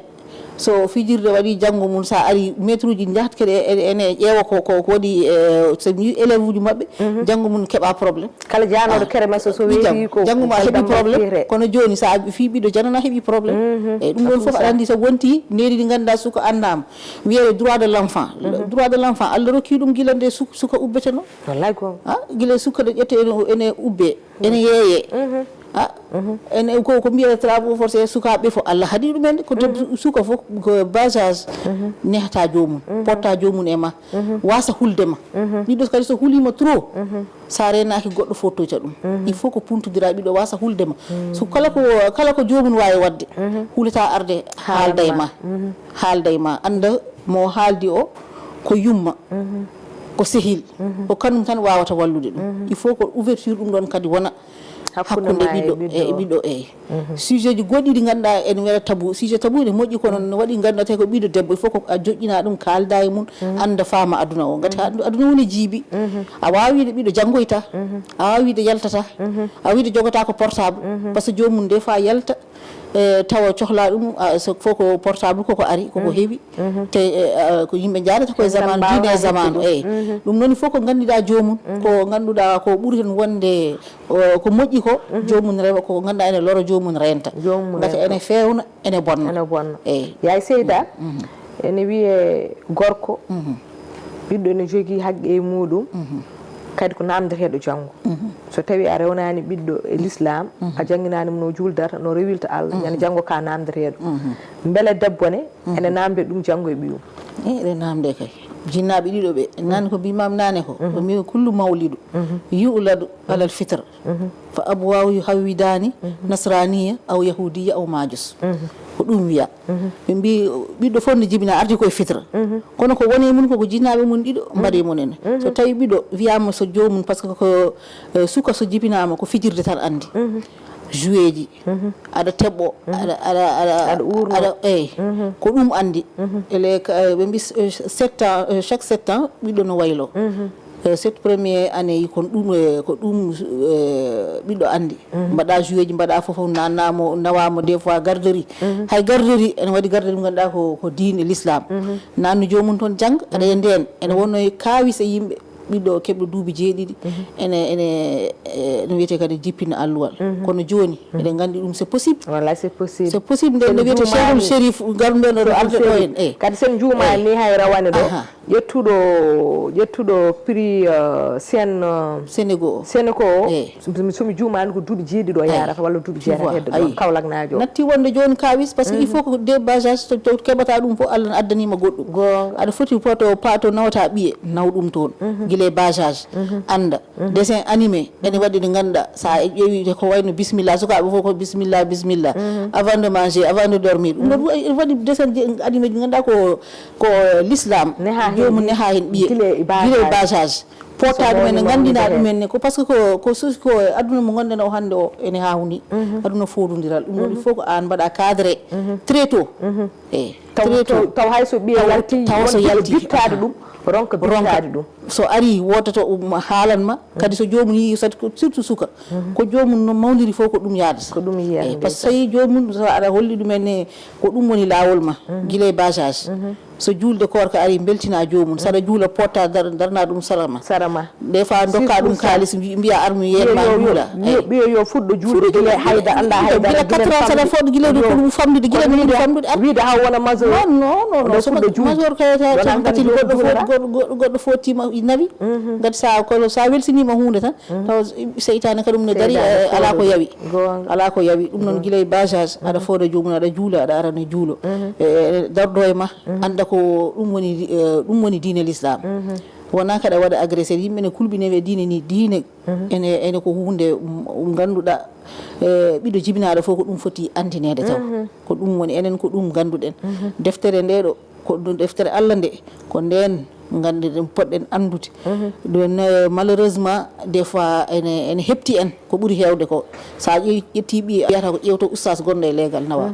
So fijirde waɗi janngo mum, sa ari, maître uji njahat kadi e, e, ene ƴeewa ko, ko, ko waɗi, eh, so mi élève uji maɓɓe, janngo mum keɓa problème. Kala jaanooɗo kere ma so, so weeti ko janngo ma heɓi problème, kono jooni sa fii ɓiɗɗo janana heɓi problème. Eyyi, ɗum ɗon fof aɗa anndi so wonti needi ɗi ngannduɗaa suka anndaama. Wiyete droit de l'enfant. Droit de l'enfant, Allah rokki ɗum gila nde suk-, suka ubbeteno. Wallaay goonga. Ha, gila suka ɗo ƴette ene, ene ubbe. Ene yeeye. Ah, ene ko, ko mbiyata travaux forcés sukaaɓe fof, Allah haɗi ɗumen, ko debbo suka fof, ko bas âge, nehata joomum, potta joomum e ma, wasa hulde ma. Ɓiɗɗo kadi so hulima trop, sa reenaki goɗɗo fottoyta ɗum. Il faut ko puntodira ɓiɗɗo wasa hulde ma. So kala ko, kala ko joomum wawi wadde, hulata arde haalda e ma. Haalda e ma, anda mo haaldi o ko yumma, ko sehil, ko kanum tan wawata wallude ɗum. Il faut ko ouverture ɗum ɗon kadi wona hakkunde ɓiɗɗo e ɓiɗɗo, eyyi. Sujet ji goɗɗi ɗi ngannduɗaa ene wiyata tabou. Sujet tabou ene moƴƴi, kono no waɗi ngannduɗaa tawi ko ɓiɗɗo debbo, il faut ko a joƴƴina ɗum, kaalda e mum, annda faama aduna o. Ngati aduna woni jiibi. A waawi wiide ɓiɗɗo janngoyta, a waawi wiide yaltata, a waawi wiide jogata ko portable, parce que joomum des fois yalta, eh, tawa cohla ɗum, ah, so fof ko portable koko ari, koko heewi. Te, eh, ah, ko yimɓe njaadata koye zamanu, diine e zamanu, eyyi. Ɗum noon fof ko ngannduɗaa joomum, ko ngannduɗaa ko ɓuri heen wonde, o, ko moƴƴi ko, joomum rewa, ko ngannduɗaa ene lora joomum renta. Ngati ene fewna, ene bonna. Ene bonna. Eyyi. Yaay Seyda, ene wiye gorko, ɓiɗɗo ene jogii haqqe e muɗum, kadi ko namdeteeɗo janngo. So tawi a rewnani ɓiɗɗo e l'islam, a jannginaani mo no juuldata, no rewilta Allah, ñande janngo ka namdeteeɗo. Mbele debbo ne, ene namde ɗum janngo e ɓiyum? Eh, eɗen namde kay. Jinnaaɓe ɗiɗo ɓe, nani ko mbimam nane ko, o mbi kullu mawlidu yu'ladu alal fitra. Fa abwahu yuhawwidani, nasraniya aw yahudiya aw majus. Ko ɗum wiya. Ɓe mbi ɓiɗɗo fof ne jibina ardi koye fitra. Kono ko woni e mum ko, ko jinnaaɓe mum ɗiɗo mbaɗi mum ene. So tawi ɓiɗɗo wiyama so joomum, parce que ko, eh, suka so jibinama ko fijirde tan andi. Jouet ji, aɗa teɓɓo, aɗa, aɗa, aɗa, aɗa uurno. Aɗa, eyyi, ko ɗum andi. Ele ka, eh, ɓe mbi, eh, sept ans, eh, chaque sept ans, ɓiɗɗo no waylo. Eh, sept premier année yi, kon ɗum, eh, ko ɗum, eh, ɓiɗɗo andi. Mbaɗa jouet ji, mbaɗa fof, fof, nannamo, nawamo des fois garderie. Hay garderie, ene waɗi garderie mo ngannduɗaa ko, ko diine l'islam. Nanno joomum toon jannga, aɗa e ndeen, ene wonno e kaawis e yimɓe. Ɓiɗɗo keɓɗo duuɓi jeeɗiɗi, ene, ene, eh, no wiyetee kadi jippina alluwal. Kono jooni, eɗen nganndi ɗum, c'est possible. Wallay, c'est possible. C'est possible, nden no wiyetee Cheikhul Cherif, garɗo ɓen ɗo arde ɗo en. Eh. Kadi sen juumaani ni hay rawane ɗo. Aha. Ƴettuɗo, ƴettuɗo prix, eh, Sen, eh, Senego o. Senego o. Eh. So mi, so mi juumaani ko duuɓi jeeɗiɗi o yarata, walla duuɓi jeetati hedde ɗo, Kaolack naajo o. Natti wonde jooni kawis, parce que il faut que débasage, to, to keɓata ɗum fof, Allah addaniima goɗɗum. Goonga. Aɗa foti poto, pato nawata ɓiye, naw ɗum toon. Gila e basage, annda. Dessin animé, ene waɗi ɗi ngannduɗaa, so a ƴeewi ko wayno bismillah, sukaaɓe fof ko bismillah, bismillah. Avant de manger, avant de dormir. Ɗum ɗon fof ene waɗi dessin animé ji ngannduɗaa ko, ko l'islam. Neha heen joomum neha heen ɓiye. Gila e basage. Gila e basage. Potta ɗumen, ne nganndina ɗumen ne. Ko parce que ko, ko suusi ko aduna mo ngonɗen o hannde o, ene haa huni. Aduna foodondiral. Ɗum woni fof ko aan mbaɗa cadré. Très tôt. Eh, taw, très tôt. Taw, taw hay so ɓiye yalti, tawa so yalti, bittaade ɗum, ronka bittaade ɗum. So ari, woodata o haalan ma. Kadi so joomum yii, sati ko surtout suka. Ko joomum no mawniri fof ko ɗum yaadata. Ko ɗum yiyata. Eh, parce que so yii joomum, so aɗa holli ɗumen ne, ko ɗum woni laawol ma. Gila e basage. So juulde koorka ari, mbeltina joomum. Saɗa juula, potta, dar-, darna ɗum sara ma. Sara ma. Des fois, ndokka ɗum kaalis, mbi-, mbiya, "Ar mi yeen ma juula." Ɓiye yo, ɓiye yo fuɗɗo juulde gila hayda, annda hayda. Gila quatre ans saɗa fooɗ, gila ko ɗum famɗude, gila ko ɗum famɗude. Wiide haa wona major. Non, non, non, non. Oɗo fuɗɗo juulde. Major kay, ta-, wona tan goɗɗo footi, goɗɗo, goɗɗo, goɗɗo footiima nawi. Ngati sa, kono sa welsiniima huunde tan, taw seytaane kadi ɗum ne dari, eh, alaa ko yawi. Goonga. Alaa ko yawi. Ɗum noon gila e basage, aɗa fooda joomum, aɗa juula, aɗa arana juulo. Eh, eh, dardo e ma, annda ko ɗum woni, eh, ɗum woni diine l'islam. Wonaa kaɗa waɗa agresseur. Yimɓe ne kulɓinii e diine ni, diine ene, ene ko huunde, mm, ngannduɗaa, eh, ɓiɗɗo jibinaaɗo fof ko ɗum foti anndineede taw. Ko ɗum woni, enen ko ɗum ngannduɗen. Deftere nde ɗo, ko ɗum deftere Allah nde, ko ndeen ngannduɗen, poɗɗen anndude. Ɗum, eh, malheureusement, des fois, ene, ene heɓti en ko ɓuri heewde ko. So a ƴeew-, ƴettii ɓiye, wiyata ko ƴeewto ustaas gonɗo e leegal nawa.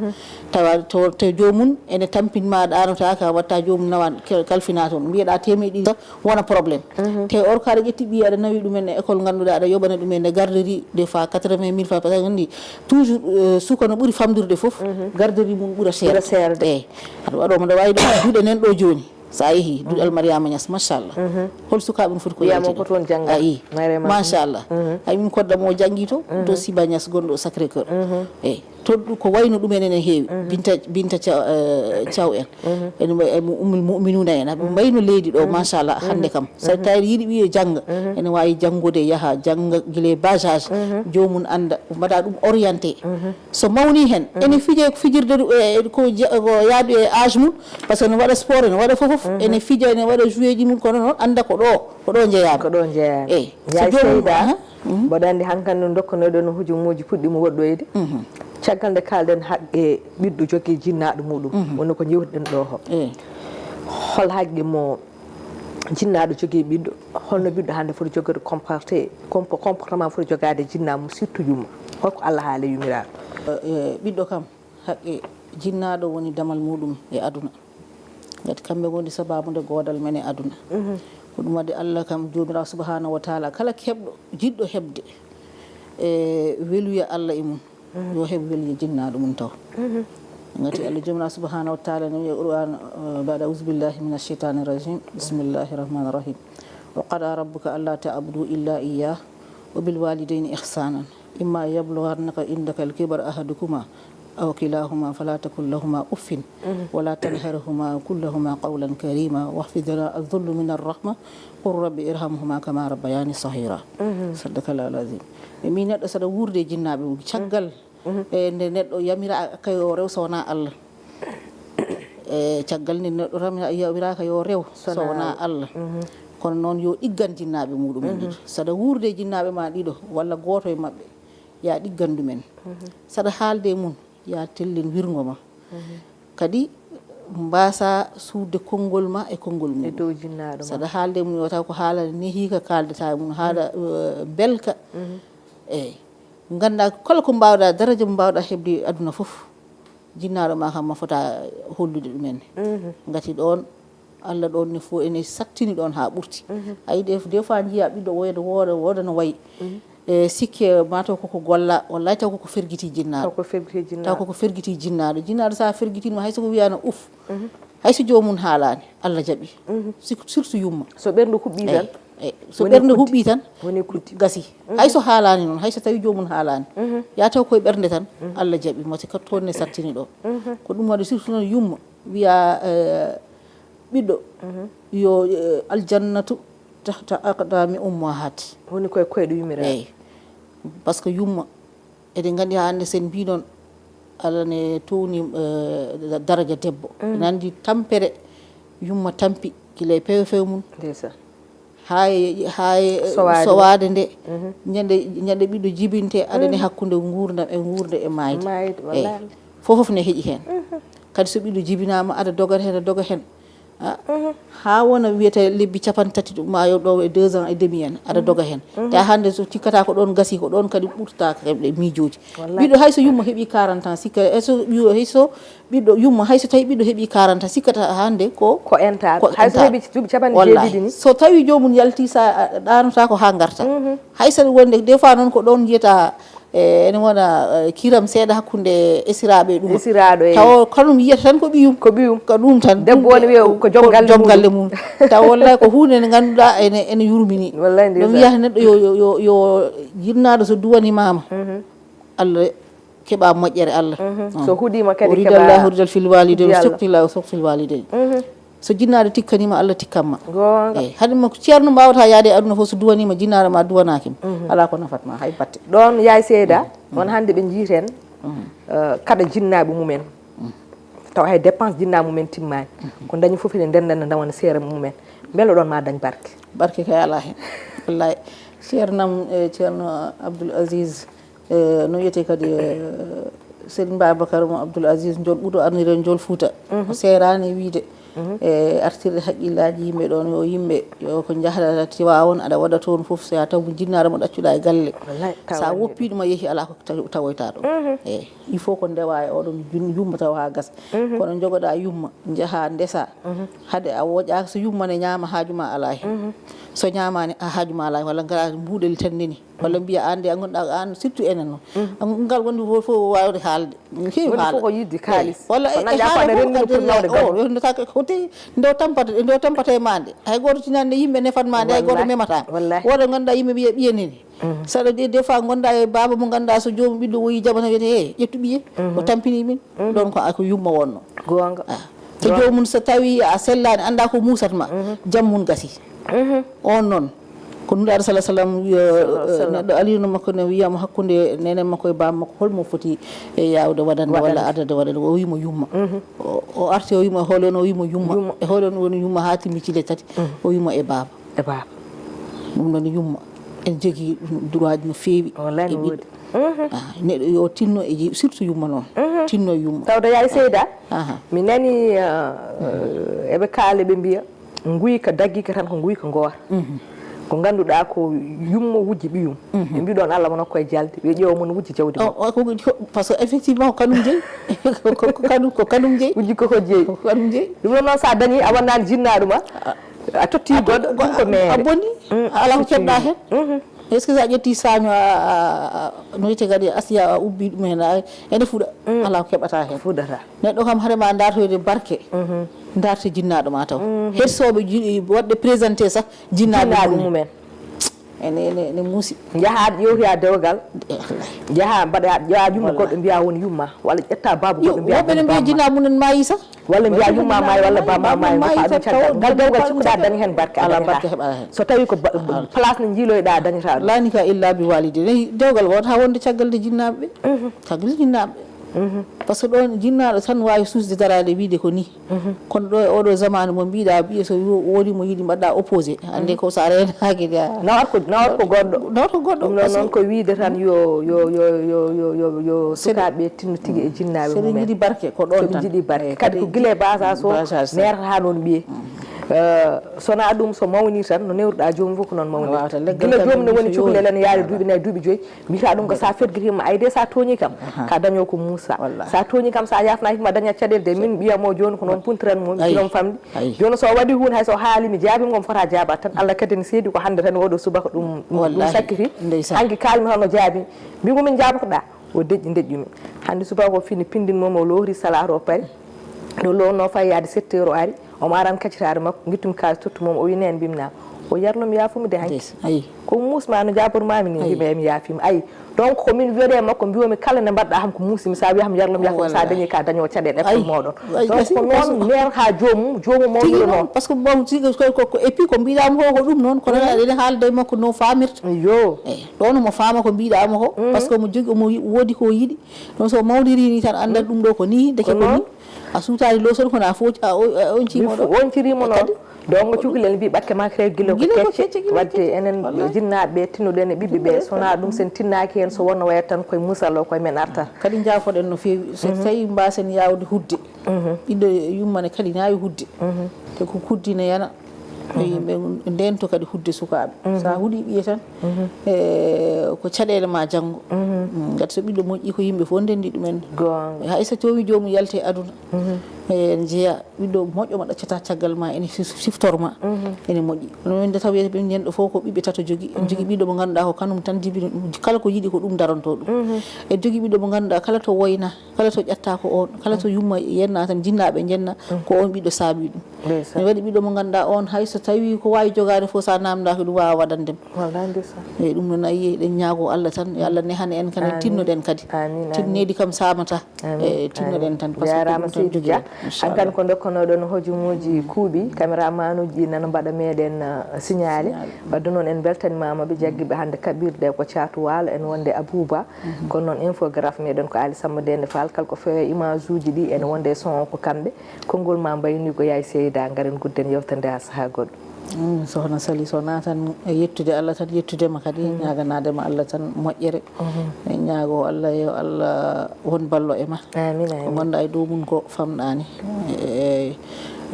Tawa to, to joomum ene tampin ma, ɗaanotaaka, watta joomum nawa, ke-, kalfina toon. Mbiyeɗaa teemeɗe ɗiɗi wona problème. Te or ko aɗa ƴetti ɓiye, aɗa nawi ɗumen e école, ngannduɗaa aɗa yoɓana ɗumen e garderie, des fois quatre-vingt mille francs, parce que anndi toujours, euh, suka no ɓuri famɗude fof, garderie mum ɓura seerde. Ɓura seerde. Eey. Aɗa waɗo, mboɗo waawi ɗum duɗe nen ɗo jooni. So a yehii, duɗal Mariama Niass, machallah. Hol sukaaɓe no foti ko wiyamo yaltude? Ko toon jannga. A yii. Machallah. Ay, min kodda mo janngi to, to Siba Niass gonɗo Sacré Cœur. Eey. To ɗu-, ko wayno ɗumen ene heewi. Binta, Binta Thiaw, eh, Thiaw en. Ene mba-, e mo Ummul Mu'minuna en. Aɓe mbayno leydi ɗo, machallah, hannde kam. So tawi yiɗi ɓiye jannga, ene waawi janngude, yaha jannga gila e bas âge. Joomum annda, mbaɗa ɗum orienté. So mawni heen, ene fije fijirde ɗu-, e, e, ko je-, ko yaadu e âge mum, parce que ene waɗa sport, ene waɗa fof fof. Ene fija, ene waɗa jouet ji mum, kono noon annda ko ɗo, ko ɗo njeyaa. Ko ɗo njeyaa. Eey. So yaay joomum, Seyda, aha. Mboɗo anndi hankadi no ndokkanoɗen no hujumuuji puɗɗiima woɗɗoyde. Caggal nde kaalɗen haqqe ɓiɗɗo jogii jinnaaɗo muɗum, woni ko njewtuɗen ɗo o. Eey. Hol haqqe mo jinnaaɗo jogii ɓiɗɗo? Holno ɓiɗɗo hannde foti jogorde comporté, compo-, comportement foti jogaade jinnaa mum, surtout yumma? Holko Allah haali e yumiraaɗo? Eh, eh, ɓiɗɗo kam, haqqe jinnaaɗo woni damal muɗum e aduna. Ngati kamɓe ngoni sabaabu nde goodal men e aduna. Ko ɗum waɗi Allah kam, Joomiraaɗo Subhaanahu wa Taala, kala keɓɗo, jiɗɗo heɓde, e weluya Allah e mum, yo heɓ weluya jinnaaɗo mum taw. Ngati Allah Joomiraaɗo Subhaanahu wa Taala ne wiya Qur'an, eh, baada auzu billahi mina sheytaani rajim. Bismillahi rahmaani rahim. Wa qada rabbuka alla ta'budu illa iyyah wa bil walidayni ihsanan. إما يبلغن عندك الكبر أحدهما أو كلاهما فلا تقل لهما أف ولا تنهرهما وقل لهما قولا كريما واخفض جناح الذل من الرحمة وقل رب ارحمهما كما ربياني صغيرا. صدق الله العظيم. Mi neɗɗo saɗa wuurde e jinnaaɓe mum, caggal, e, nde neɗɗo yamiraaka yo rew so wonaa Allah. E, caggal nde neɗɗo ram-, yamiraaka yo rew so wonaa Allah. Kono noon yo ɗiggan jinnaaɓe muɗum en ɗiɗo. Saɗa wuurde e jinnaaɓe ma ɗiɗo, walla gooto e maɓɓe, ya ɗiggan ɗumen. Saɗa haalde e mum, ya tellin wirngo ma. Kadi mbaasa suuɗde konngol ma e konngol mum. E dow jinnaaɗo ma. Saɗa haalde e mum, yo taw ko haala nehiika kaaldata e mum, haala, eh, belka. Eey. Ngannda kala ko mbaawɗa, daraja mo mbaawɗa heɓde e aduna fof, jinnaaɗo ma kam ma fota hollude ɗum en. Ngati ɗoon, Allah ɗoon ne fof ene sattini ɗoon haa ɓurti. Ayi, des, des fois njiya ɓiɗɗo wooda, wooda, wooda no wayi. E sikke ma taw koko golla, wallaahi taw koko fergiti jinnaaɗo. Taw ko fergiti jinnaaɗo. Taw koko fergiti jinnaaɗo. Jinnaaɗo sa fergitiima, hay so ko wiyano uf. Hay so joomum haalaani, Allah jaɓi. Sik-, surtout yumma. So ɓerndu huɓɓi tan, Eyi, so ɓernde huɓɓi tan, woni kuddi, gasi. Hay so haalaani noon, hay so tawii joomum haalaani, yaa taw koye ɓernde tan, Allah jaɓi mo, si ko toon ne sattini ɗo. Ko ɗum waɗi surtout noon yumma, wiya, eh, ɓiɗɗo, yo, eh, aljannatu tahta aqdami ummahat. Woni koye koyɗe yummiraaɓe. Eyi. Par ce que yumma, eɗen nganndi haa hannde, sen mbii noon, Allah ne towni, eh, daraja debbo. Ene anndi tampere yumma tampi, gila e pewe few mum. Ndeysaan. Haa e, haa e, eh, sowaade nde. Ñande, ñande ɓiɗɗo jibinte, aɗa ne hakkunde nguurndam e nguurnde e maayde. Maayde, eyi. Wallaahi. Fof fof ne heƴi heen. Kadi so ɓiɗɗo jibinaama, aɗa doga heen, aɗa doga heen. Ah, haa wona wiyete lebbi capanɗe tati ɗum, ma yo ɗo e deux ans et demi en, aɗa doga heen. Te hannde so cikkata ko ɗoon gasi, ko ɗoon kadi ɓurta heɓde miijooji. Wallaahi. Ɓiɗɗo hay so yumma heɓi quarante ans, sikka, e so ɓiɗɗo hay so ɓiɗɗo yumma, hay so tawi ɓiɗɗo heɓi quarante ans, sikkata hannde ko, ko entaaɗo. Hay so heɓi duuɓi capanɗe jeeɗiɗi ni. So tawi joomum yalti, sa, a, ɗaanotako haa ngarta. Hay so wonde des fois noon ko ɗoon njiyata, e, ene wona, e, kiram seeɗa hakkunde esiraaɓe e ɗum. Esiraaɗo, e. Tawa kanum yiyata tan ko ɓiyum. Ko ɓiyum. Ko ɗum tan. Debbo woni wiya ko joom galle mum. Tawa wallaahi ko huunde nde ngannduɗaa ene, ene yurmini. Wallaahi. Ɗum ndeysaan. Wiyata neɗɗo yo, yo, yo, yo jinnaaɗo so duwanimaama. Allah keɓa moƴƴere Allah. So huɗima kadi keɓa ridallahu ridal fil walidayni, suqtillahu suq fil walidayni. So jinnaaɗo tikkaniima, Allah tikkanma. Goonga. Eyi, hade makko ceerno mbaawata yaade e aduna fof, so duwaniima jinnaaɗo ma, duwanaaki mo. Alaa ko nafatma, hay batte. Ɗoon, yaay Seyda, won hannde ɓe njiiten, eh, kaɗa jinnaaɓe mumen. Tawa hay dépense jinnaaɓe mumen timmaani. Ko dañi fof ene ndenda, nde ndawana seere mumen. Mbele ɗoon ma dañ barke? Barke kay alaa heen. Wallaay. Ceernam, eh, Ceerno Abdoul Aziz, eh, no wiyetee kadi, eh, Serigne Babacar mo Abdoul Aziz Ndiol Ɓuuto arnire Ndiol Fouta. O seeraani e wiyde, eh, artirde hakkillaaji yimɓe ɗoon, yo yimɓe, yo ko njahata Tiwaawoon, aɗa waɗa toon fof, so a taw mo jinnaaɗo mo ɗaccuɗaa e galle. Wallaay, tawa sa wonde woppi ɗum, a yehi, alaa ko taw-, tawoytaa ɗo. Eyi, il faut ko ndewa e oɗon jun-, yumma taw haa gasa. Kono njogoɗaa yumma, njahaa ndesaa. Hade a woƴaaka, so yumma ne ñaama, haaju ma alaa heen. So ñaamaani, a haaju ma alaa heen, walla ngaraa mbuuɗel tan neni. Walla mbiya aan de, a ngonɗaa aan, surtout enen noon. Ngal wonde fof, fof waawde haalde. Heewi haalde. Wonde fof ko yiɗde kaalis. Eyi. Walla ko e, e nanngaa ko haala aɗa fof renndina pour nawde gabu. O, renndataake ko te, nde o tampata, nde o tampata e maa nde. Hay gooto tinani nde yimɓe nefat maa nde, hay gooto memata. Wallaahi. Wooɗo ngannduɗaa yimɓe mbiya ɓiye neni. Saɗa de, des fois ngonɗaa e baaba mo ngannduɗaa so joomum ɓiɗɗo woyi jamana wiyete, "He, ƴettu ɓiye, o tampini min." Ɗoon ko a ko yumma wonno. Goonga. Ah. So joomum so tawi a sellaani, anndaa ko muusat ma, jam mum gasi. On noon, ko Nulaaɗo sala sallam wiya, neɗɗo alino makko ne wiyama hakkunde nene makko e baaba makko, holmo foti e yawde waɗande walla adade waɗande? O wimo yumma. O, o arti o wimo hol on, o wimo yumma. Yumma. E hol on woni yumma haa timmi cile tati? O wimo e baaba. E baaba. Ɗum noon yumma. En jogii droit no feewi. Wallaay e no ɓiɗɗo. Woodi. Ah, neɗɗo yo tinno e ji-, surtout yumma noon. Tinno e yumma. Tawde yaay Seyda, mi nani, ah, eɓe kaala ɓe mbiya, nguyka daggika tan ko nguyka ngoor. Ko ngannduɗaa ko yumma wujji ɓiyum. Ɓe mbi ɗoon Allah wona koye jalde. Ɓe ƴeewa mon wujji jawdi mon. O, o, ko, ko, parce que effectivement ko kanum jeyi. Ko, ko, ko kanum, ko kanum jeyi. Wujji ko, ko jeyi. Ko kanum jeyi. Ɗum noon, noon sa dañi a wonnaani jinnaaɗo ma. A totti goɗɗo, ɗum ko meere. A boni, alaa ko keɓɗa heen. Est-ce que sa ƴetti saaño, a, a, a, no wiyete kadi, asiya a ubbi ɗum heen, a, ene fuɗa? Alaa ko keɓata heen. Fuɗata. Neɗɗo kam, hare ma dartoyde barke, darte jinnaaɗo ma taw. Hersooɓe ji-, waɗde présenté sah, jinnaaɓe mumen. Ene, ene, ene muusi. Njaha ƴewtoya dewgal. Njaha mbaɗa, ƴeewa yumma goɗɗo mbiya woni yumma. Walla ƴetta baaba goɗɗo mbiya woni baaba. Woɓɓe ne mbiya jinnaa mumen maayi sah. Walla mbiya yumma maayi walla bamma maayi, ngoppa ɗum caggal. Ngal dewgal cikkuɗaa dañi heen barke, a dañataa heen. So tawi ko ba-, place no njiiloyɗaa, a dañataa ɗum. Laa nikaaha illaa bi waalidin. Dewgal wota wonde caggal de jinnaaɓe ɓe. Caggal jinnaaɓe ɓe. Par ce que ɗoon jinnaaɗo tan waawi suusde daraade wiide ko nii. Kono ɗo e oɗo zamaanu mo mbiɗa, ɓiye so wo-, woodi mo yiɗi mbaɗɗa opposé. Hannde ko sa reenaaki de a nawat ko, nawat ko goɗɗo. Nawat ko goɗɗo. Ɗum noon, noon ko wiide tan yo, yo, yo, yo, yo, yo, yo sukaaɓe tinno tigi e jinnaaɓe mumen. Seɗen njiɗi barke, ko ɗoon tan. Seɗen njiɗi barke. Eyi, kadi ko gila e baasaas o, neerata haa noon ɓiye. Eh, so wonaa ɗum, so mawni tan, no newruɗaa joomum fof ko noon mawni. Gila joomum ne woni cukalel, ene yaari duuɓi nayi, duuɓi joyi. Mbiyata ɗum ko sa fergitiima, ay de sa tooñi kam, ka daño ko muusa. Wallaahi. Sa tooñi kam, sa yaafnaaki ma daña caɗeele de, min ɓiyam o jooni ko noon puntiran mum, kinom famɗi. Jooni so o waɗi huunde, hay so o haali mi jaabi mo, mi fota jaabaade tan. Allah kadi ne seedi ko hannde tan oɗo subaka ɗum, ɗum sakkiti. Ndeysaan. Hanki kaalmi tan o jaabi. Mbi ko min jaabotoɗa? O deƴƴi, deƴƴumi. Hannde subaka o fini pindin mum, o loori salaat o pari. Ɗo loonno faa yaade sept heures o ari. Omo aran kaccitaare makko, ngittumi kaalis tottu mum, o wi neen mbimnaa. O yarlum yaafumi de hanki. Ko muusma no jaabor maami ni, mbiimi mi yaafiima. Ayi, donc ko min wiyetee makko, mbiyomi kala nde mbaɗɗa kam ko muusimi, sa wiya kam yarlum yaafumi, sa dañi ka daño caɗeele école mooɗon. Donc ko noon meer ha joomum, joomum mawniɗo noon. Parce que bon, si ko, ko, ko, et puis ko mbiɗamo ko, ko ɗum noon, kono aɗa ene haalda e makko no faamirta. Yo. Eh, ɗon mo faama ko mbiɗamo ko, parce que mo jogi, mo yi-, woodi ko yiɗi. Ɗon so mawniri ni tan anndan ɗum ɗo ko ni, deke ko ni. A suutaani loosol kono a fo-, a o-, a oncii mo ɗo. Oncirimo noon. Donc cukalel mbi ɓakke ma créé gila ko kecce. Wadde enen jinnaaɓe tinnoɗen e ɓiɓɓe ɓe, so wonaa ɗum sen tinnaaki heen, so wonno wayata tan koye musal o koye men arta. Kadi njaafoɗen no feewi. So tawi mbaasen yaawde hudde. Ɓiɗɗo yummane kadi naawi hudde. Te ko kuddi ne yana. Yimɓe ndento kadi hudde sukaaɓe. So a huɗi ɓiye tan, e, ko caɗeele ma janngo. Mm, ngati so ɓiɗɗo moƴƴi ko yimɓe fof ndenndi ɗumen. Goonga. Hay so toowi joomum yalti e aduna. E, jeeya ɓiɗɗo moƴƴo mo ɗaccata caggal ma ene sif-, siftor ma. Ene moƴƴi. Kono min nde taw wiyata ɓe ñenɗo fof ko ɓiɓɓe tato jogii. Ene jogii ɓiɗɗo mo ngannduɗaa ko kanum tan jibini ɗum. Kala ko yiɗi ko ɗum daronto ɗum. Ene jogii ɓiɗɗo mo ngannduɗaa kala to woyna, kala to ƴetta ko on, kala to yumma yenna tan, jinnaaɓe njenna, ko on ɓiɗɗo saabi ɗum. Ndeysaan. Ene waɗi ɓiɗɗo mo ngannduɗaa on, hay so tawi ko waawi jogaade fof, so a naamndaaki ɗum, waawaa waɗande mo. Wallaay ndeysaan. Eyi, ɗum noon a yiyii, eɗen ñaagoo Allah tan, yo Allah nehane en, kadi tinnoɗen kadi. Amiin, amiin. Tinneede kam saamataa. Amiin, eyi, tinnoɗen tan, amiin. Parce que ko ɗum tan jogii. Inchallah. Hankadi ko dokkonoɗon hojumuuji kuuɓi, caméraman uji ɗi nana mbaɗa meɗen, uh, signalé. Signalé. Wadde noon en mbeltanimaama ɓe jaggiiɓe hannde kaɓirɗe ko Caatu Waalo en wonde Abuuba. Kono noon infographe meɗen ko Ali Samba Dende Fall, kala ko feewi image uji ɗi ene wonde e son o ko kamɓe. Konngol ma mbayni ko yaay Seyda, ngaren gudden yewtere nde haa sahaa goɗɗo. Mm, Sohna Sali, so wonaa tan yettude Allah tan, yettude ma kadi, ñaaganaade ma Allah tan moƴƴere. E ñaago Allah yo Allah won ballo e ma. Amiin, amiin. Ko ngonɗa e dow mum ko famɗaani. E,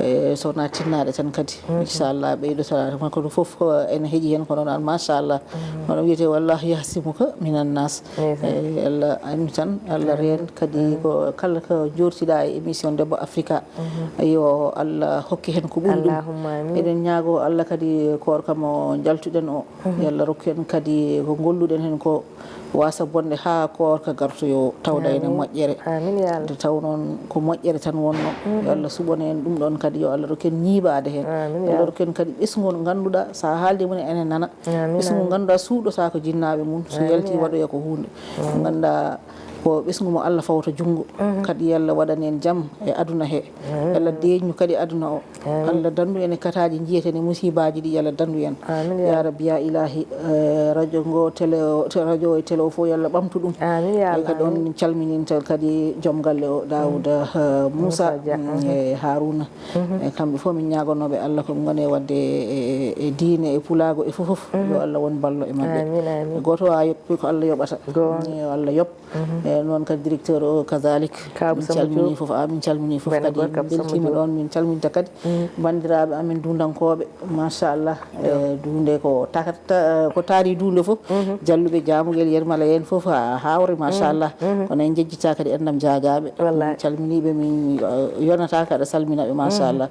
e, so wonaa tinnaade tan kadi. Inchallah, ɓeydo salaatu ma ko ɗum fof ko ene heƴi heen, kono noon, machallah. Hono wiyetee, wallahu yahsimuka minan nas. Ndeysaan. E, Allah anni tan, Allah reen kadi ko kala ko jortiɗa e émission Debbo Afrika. Yo Allah hokke heen ko ɓuri ɗum. Allahumma amin. Eɗen ñaago Allah kadi koorka mo njaltuɗen o, yo Allah rokku en kadi ko ngolluɗen heen ko wasa bonde haa koorka gartoyo tawda ene moƴƴere. Amin ya Allah. Nde taw noon ko moƴƴere tan wonno. Yo Allah suɓon en ɗum ɗon kadi, yo Allah rokku en ñiiɓaade heen. Amin ya Allah. Yo Allah rokku en kadi ɓesngu ngu ngannduɗaa so a haaldi mum ene nana. Amin, ɓesngu ngu ngannduɗaa suuɗotaako jinnaaɓe mum, so yalti waɗoya ko huunde. Ngannduɗaa ko ɓesngu mo Allah fawta junngo. Kadi yo Allah waɗan en jam e aduna he. Yo Allah deeƴnu kadi aduna o. Yo Allah danndu en e kataaji njiyeten e musiibaaji ɗi, yo Allah danndu en. Amin, ya Rabbi, ya Ilaahi, eh, radio ngo, télé o, te-, radio e télé o fof, yo Allah ɓamtu ɗum. Amin, ya Allah. Kadi on min calmininta kadi joom galle o, Daawuda, eh, Moussa, Moussa Dia. Mm, e Haruna. E kamɓe fof min ñaagonooɓe Allah ko ɓe ngoni e waɗde e, e, e diine, e pulaagu, e fof fof. Yo Allah won ballo e maɓɓe. Amin, amin. Gooto o a yoɓ-, ko Allah yoɓata. Yo Allah yoɓ. E noon kadi directeur o kazalik. Min calmini fof, a, min calmini fof kadi, min mbeltiima ɗoon, min calminta kadi banndiraaɓe amen duundankooɓe, machallah. E duunde ko ta-, ta-, ko taari duunde fof, jalluɓe Jaamugel, Yermala en fof, ha hawre, machallah. Kono en njejjita kadi enɗam jaajaaɓe. Wallaay. Min calminiiɓe, min, eh, yonata kadi salminaɓe, machallah.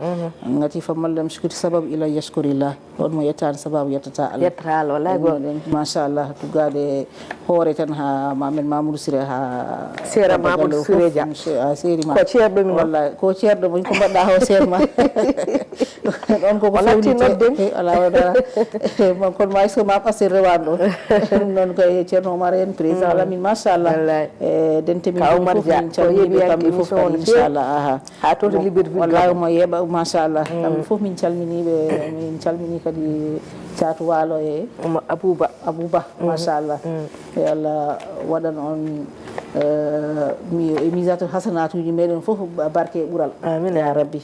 Ngati faman lam shukri sabab ila yashkurillah. On mo yettaani sababu yettata Allah. Yettata Allah, wallaay. Eɗen goonga. Eɗen, machallah, tuggaade hoore tan ha ma-, men Mamoudou Siré ha Seera Mamoudou Siré Dia. Ha seeri ma. Ko ceerɗo min o. Wallaay, ko ceerɗo min, ko mbaɗɗa o seer ma. Ɗon ko ko o natti fewnite. Nodden. Eh, ala wala. Mon kon ma iso ma passer rewan ɗo. Ɗum noon ko e Ceerno Omar en, président Lamine, machallah. Wallaay. Eh, dente min Ka fof Omar Dia, min ko calmini yeeɓi ɓe kamɓe fof émission kadi, no feewi. Inchallah. Aha. Haa to, to Libreville wallahi Gabon. Mo yeeɓa, machallah. Mm. Kamɓe fof min calminiiɓe, min calminii kadi Caatu Waalo e Omo Abuba. Abuba, mm, machallah. Mm. Yo Allah waɗan on, eh, mi-, e misatul hasanatuuji meɗen fof ba-, barke e ɓural. Amin, ya Rabbi.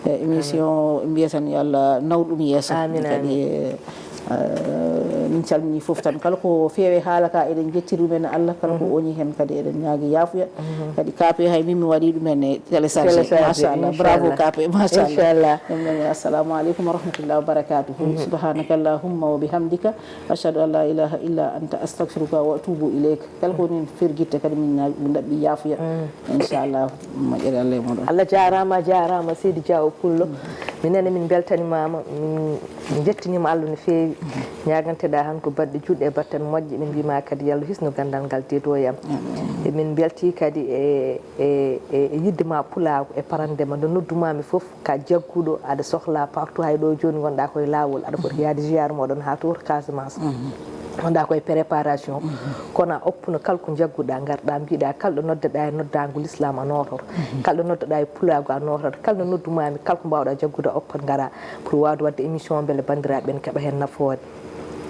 Eh, émission o, mbiya tan yo Allah naw ɗum yeeso. Amin, kadi, amin. Eh, Eh, min calminii fof tan. Kala ko feewi haala ka, eɗen njetti ɗumen Allah. Kala ko, mhm, woni heen kadi, eɗen ñaagi yaafuya. Mhm. Kadi K P hay min mi waɗi ɗumen e téléchargé. Téléchargé, machallah. Bravo, inchallah. K P, machallah. Inchallah. Ɗum noon, assalamu aleykum wa rahmatullahi wa barakatuhu. Mhm. Subhanaka Allahumma wa bihamdika. Ashhadu an la ilaha illa anta, astaghfiruka wa atubu ilayk. Kala ko woni heen fergitte kadi, min ñaagi, min ɗaɓɓi yaafuya. Mhm. Inchallah, moƴƴere Allah e moɗon. Allah jaaraama, a jaaraama, Seydi Diaw Pullo. Mm. Minen ne min mbeltanimaama, min njettiniima Allah no feewi. Mm. Ñaaganteɗaa han ko baɗɗe juutɗe e batten moƴƴe, ɓe mbiima kadi yo Allah hisnu ganndal ngal deedo e am. Emin mbeltii kadi e, e, e, e yiɗde ma pulaagu e parande ma. Nde nodduma mi fof, ka jagguɗo, aɗa sohla partout, hay ɗo jooni ngonɗa koye laawol, aɗa foti yaade ziyaara mooɗon haa to Casamance. Ngonɗa koye préparation. Kono a oppuno kala ko njagguɗa, ngarɗa mbiɗa, kala ɗo noddeɗa e noddaangu l'islam a noototo. Kala ɗo noddeɗa e pulaagu a noototo. Kala ɗo nodduma mi, kala ko mbawɗa jaggude a oppat ngara. Pour waawde waɗde émission, mbele banndiraaɓe ɓen keɓa heen nafoore.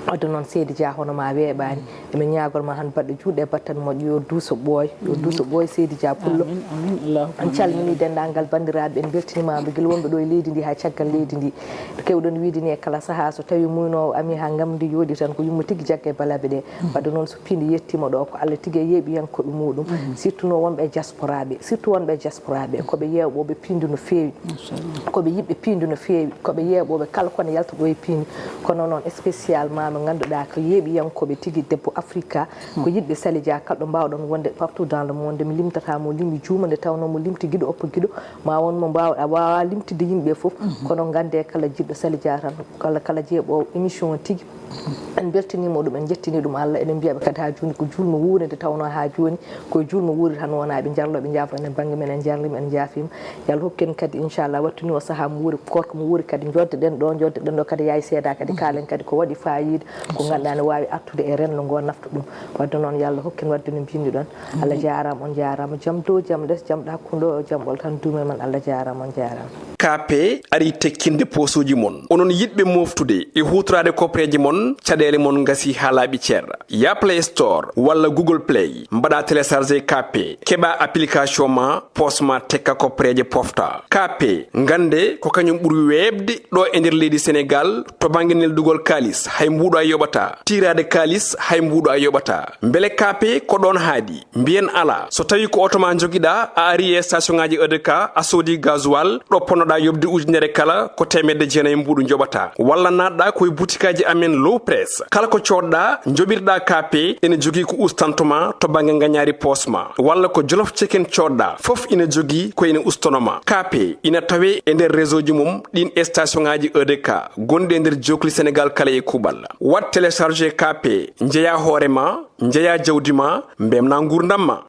Wadde noon, Seydi Dia, hono ma weeɓaani. Emin ñaagor ma han baɗɗo juuɗe e batten moƴƴo, yo duuso ɓooy, yo duuso ɓooy, Seydi Dia Pullo. Amin, amin, Allahumma amin. En calminii denndaangal banndiraaɓe, en mbeltiniima ɓe gila wonɓe ɗo e leydi ndi haa caggal leydi ndi. Ɗo keewɗon wiide ni, e kala sahaa, so tawii muynoowo amii haa ngamndi yooɗi tan, ko yumma tigi jagga e balabe ɗe. Wadde noon, so piindi yettiima ɗo, ko Allah tigi e yeeɓiyankooɓe muuɗum, surtout no wonɓe e diaspora ɓe, surtout wonɓe e diaspora ɓe, ko ɓe yeeɓooɓe piindi no feewi. Machallah. Ko ɓe yiɗɓe piindi no feewi, ko ɓe yeeɓooɓe kala ko ne yalta ɗo e piindi. Kono noon, spécialement ɓe ngannduɗaa ko yeeɓiyankooɓe tigi, debbo Afrika, ko yiɗɓe Sali Dia, kala ɗo mbaawɗon wonde partout dans le monde. Mi limtataa mo limi juuma, nde tawnoo mo limti giɗo oppo giɗo, ma won mo mbaaw-, a waawaa limtidde yimɓe fof. Kono nganndee, kala jiɗɗo Sali Dia tan, kala, kala jeeɓoowo émission tigi, en mbeltiniima ɗum, en njettinii ɗum Allah. Eɗen mbiya ɓe kadi haa jooni ko juulmo wuuri nde tawnoo haa jooni ko e juulmo wuuri tan wonaa. Ɓe njarloo, ɓe njaafoo enen bannge men, en njarliima, en njaafiima. Yo Allah hokku en kadi, inchallah, wattu ni o sahaa mo wuuri, koorka mo wuuri kadi, njoddeɗen ɗo, njoddeɗen ɗo kadi, yaay seedaa kadi, kaalen kadi ko waɗi faayiida, ko ngannduɗaa ne waawi artude e renndo ngo, nafta ɗum. Wadde noon, yo Allah hokku en waɗde no mbindiɗon. Allah jaaraama, on jaaraama. Jam dow, jam les, jam ɗo hakkunde o, jam ɓolo tan duume men. Allah jaaraama, on jaaraama. K P ari tekkinde poosuuji mon. Onon yiɗɓe mooftude e huutoraade kopreeje mon, caɗeele mon ngasi haa laaɓi cer. Ya Play Store walla Google Play, mbaɗa télécharger K P, keɓa application ma, poos ma tekka, kopreeje pofta. K P, ngannde ko kañum ɓuri weeɓde ɗo e nder leydi Senegal to bannge neldugol kaalis, hay mbuuɗu a yoɓata. Tiiraade kaalis, hay mbuuɗu a yoɓata. Mbele K P ko ɗoon haaɗi? Mbiyen alaa. So tawii ko oto ma njogiɗaa, a ari e station ŋaaji E D K, a soodi gasoil, ɗo ponnoɗaa yoɓde ujunere kala, ko teemedde jeenayi mbuuɗu njoɓataa. Walla naatɗaa ko e butikaaji amen Low Press. Kala ko coodɗaa, njoɓirɗaa K P, ene jogii ko ustanto ma to bannge ngañaari poos ma. Walla ko Jolof Chicken coodɗaa, fof ina jogii ko ina ustono ma. K P ina tawee e nder réseau ji mum ɗiin e station ŋaaji E D K gonɗi e nder jookli Senegal kala e kuuɓal. Waɗ télécharger K P, njeyaa hoore ma, njeyaa jawdi ma, mbeltinaa nguurndam ma.